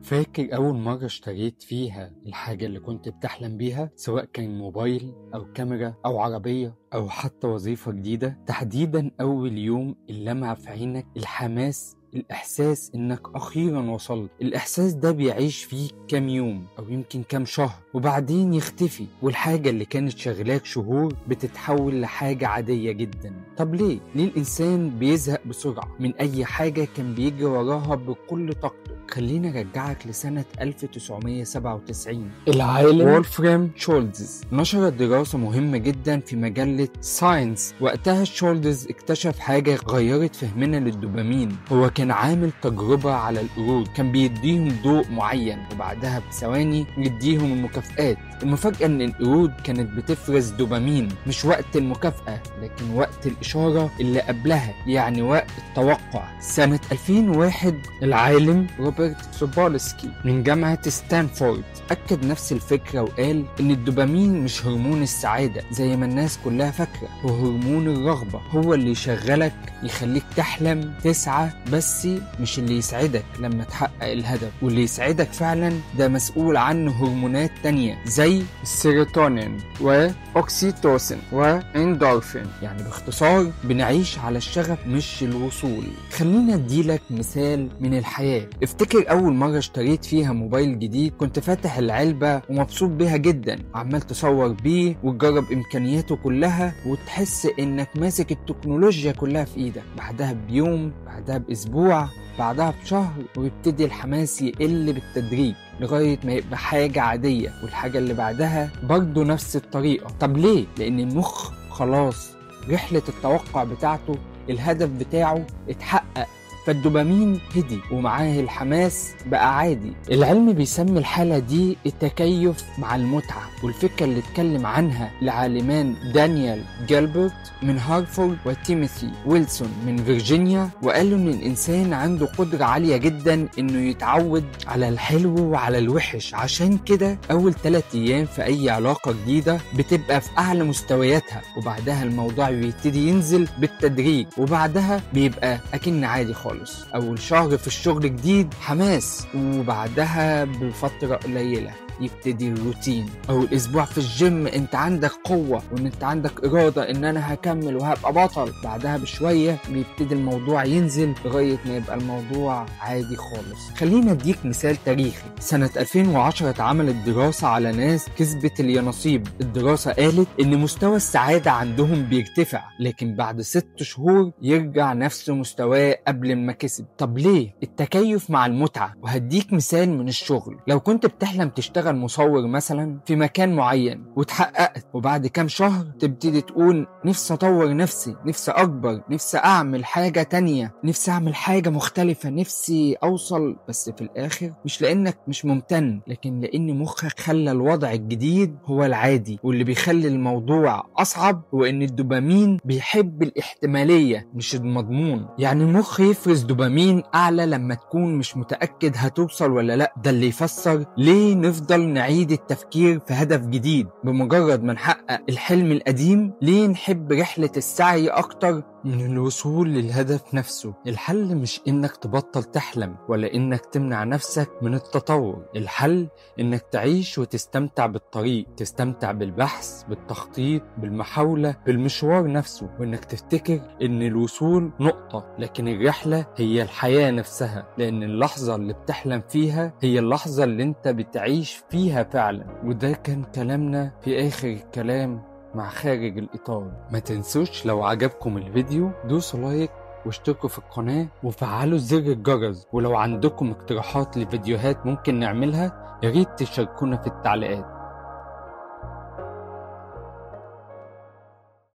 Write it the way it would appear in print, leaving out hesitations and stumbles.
فاكر أول مرة اشتريت فيها الحاجة اللي كنت بتحلم بيها، سواء كان موبايل أو كاميرا أو عربية أو حتى وظيفة جديدة؟ تحديدا أول يوم، اللمعة في عينك، الحماس، الإحساس إنك أخيرا وصلت. الإحساس ده بيعيش فيك كام يوم أو يمكن كام شهر وبعدين يختفي، والحاجة اللي كانت شغلاك شهور بتتحول لحاجة عادية جدا. طب ليه؟ ليه الإنسان بيزهق بسرعة من أي حاجة كان بيجري وراها بكل طاقته؟ خلينا أرجعك لسنة 1997. العالم وولفرام شولتز نشر دراسة مهمة جدا في مجلة ساينس. وقتها شولتز اكتشف حاجة غيرت فهمنا للدوبامين. هو كان عامل تجربة على القرود، كان بيديهم ضوء معين وبعدها بثواني يديهم المكافآت. المفاجأة ان القرود كانت بتفرز دوبامين مش وقت المكافأة، لكن وقت الإشارة اللي قبلها، يعني وقت التوقع. سنة 2001 العالم روبرت سوبولسكي من جامعة ستانفورد أكد نفس الفكرة وقال إن الدوبامين مش هرمون السعادة زي ما الناس كلها فاكرة، هو هرمون الرغبة، هو اللي يشغلك، يخليك تحلم، تسعى، بس مش اللي يسعدك لما تحقق الهدف. واللي يسعدك فعلا ده مسؤول عنه هرمونات تانية زي السيروتونين وأوكسيتوسين وإندورفين. يعني باختصار بنعيش على الشغف مش الوصول. خلينا اديلك مثال من الحياة. افتكر أول مرة اشتريت فيها موبايل جديد، كنت فاتح العلبة ومبسوط بيها جدا، عمال تصور بيه وتجرب إمكانياته كلها وتحس إنك ماسك التكنولوجيا كلها في إيدك. بعدها بيوم، بعدها بأسبوع، بعدها بشهر، ويبتدي الحماس يقل بالتدريج لغاية ما يبقى حاجة عادية، والحاجة اللي بعدها برضه نفس الطريقة. طب ليه؟ لأن المخ خلاص رحلة التوقع بتاعته، الهدف بتاعه اتحقق، فالدوبامين هدي ومعاه الحماس بقى عادي. العلم بيسمي الحالة دي التكيف مع المتعة، والفكرة اللي اتكلم عنها العالمان دانيال جيلبرت من هارفارد وتيموثي ويلسون من فيرجينيا، وقالوا ان الانسان عنده قدرة عالية جدا انه يتعود على الحلو وعلى الوحش. عشان كده اول 3 ايام في اي علاقة جديدة بتبقى في اعلى مستوياتها، وبعدها الموضوع بيبتدي ينزل بالتدريج، وبعدها بيبقى اكن عادي خالص. أول شهر في الشغل جديد حماس، وبعدها بفترة قليلة يبتدي الروتين. أول أسبوع في الجيم أنت عندك قوة وإن أنت عندك إرادة إن أنا هكمل وهبقى بطل، بعدها بشوية بيبتدي الموضوع ينزل لغاية ما يبقى الموضوع عادي خالص. خلينا أديك مثال تاريخي. سنة 2010 اتعملت دراسة على ناس كسبت اليانصيب. الدراسة قالت إن مستوى السعادة عندهم بيرتفع، لكن بعد 6 شهور يرجع نفس مستواه قبل ما كسب. طب ليه؟ التكيف مع المتعة. وهديك مثال من الشغل. لو كنت بتحلم تشتغل مصور مثلا في مكان معين وتحققت، وبعد كام شهر تبتدي تقول نفسي اطور نفسي، نفسي اكبر، نفسي اعمل حاجة تانية، نفسي اعمل حاجة مختلفة، نفسي اوصل، بس في الاخر مش لانك مش ممتن، لكن لان مخك خلى الوضع الجديد هو العادي. واللي بيخلي الموضوع اصعب هو ان الدوبامين بيحب الاحتمالية مش المضمون. يعني المخ يفرز دوبامين اعلى لما تكون مش متأكد هتوصل ولا لا. ده اللي يفسر ليه نفضل نعيد التفكير في هدف جديد بمجرد ما نحقق الحلم القديم. ليه نحب رحلة السعي أكتر من الوصول للهدف نفسه؟ الحل مش إنك تبطل تحلم ولا إنك تمنع نفسك من التطور. الحل إنك تعيش وتستمتع بالطريق، تستمتع بالبحث، بالتخطيط، بالمحاولة، بالمشوار نفسه، وإنك تفتكر إن الوصول نقطة لكن الرحلة هي الحياة نفسها. لأن اللحظة اللي بتحلم فيها هي اللحظة اللي أنت بتعيش فيها فعلا. وده كان كلامنا في آخر الكلام مع خارج الإطار. ما تنسوش لو عجبكم الفيديو دوسوا like واشتركوا في القناة وفعلوا زر الجرس، ولو عندكم اقتراحات لفيديوهات ممكن نعملها ياريت تشاركونا في التعليقات.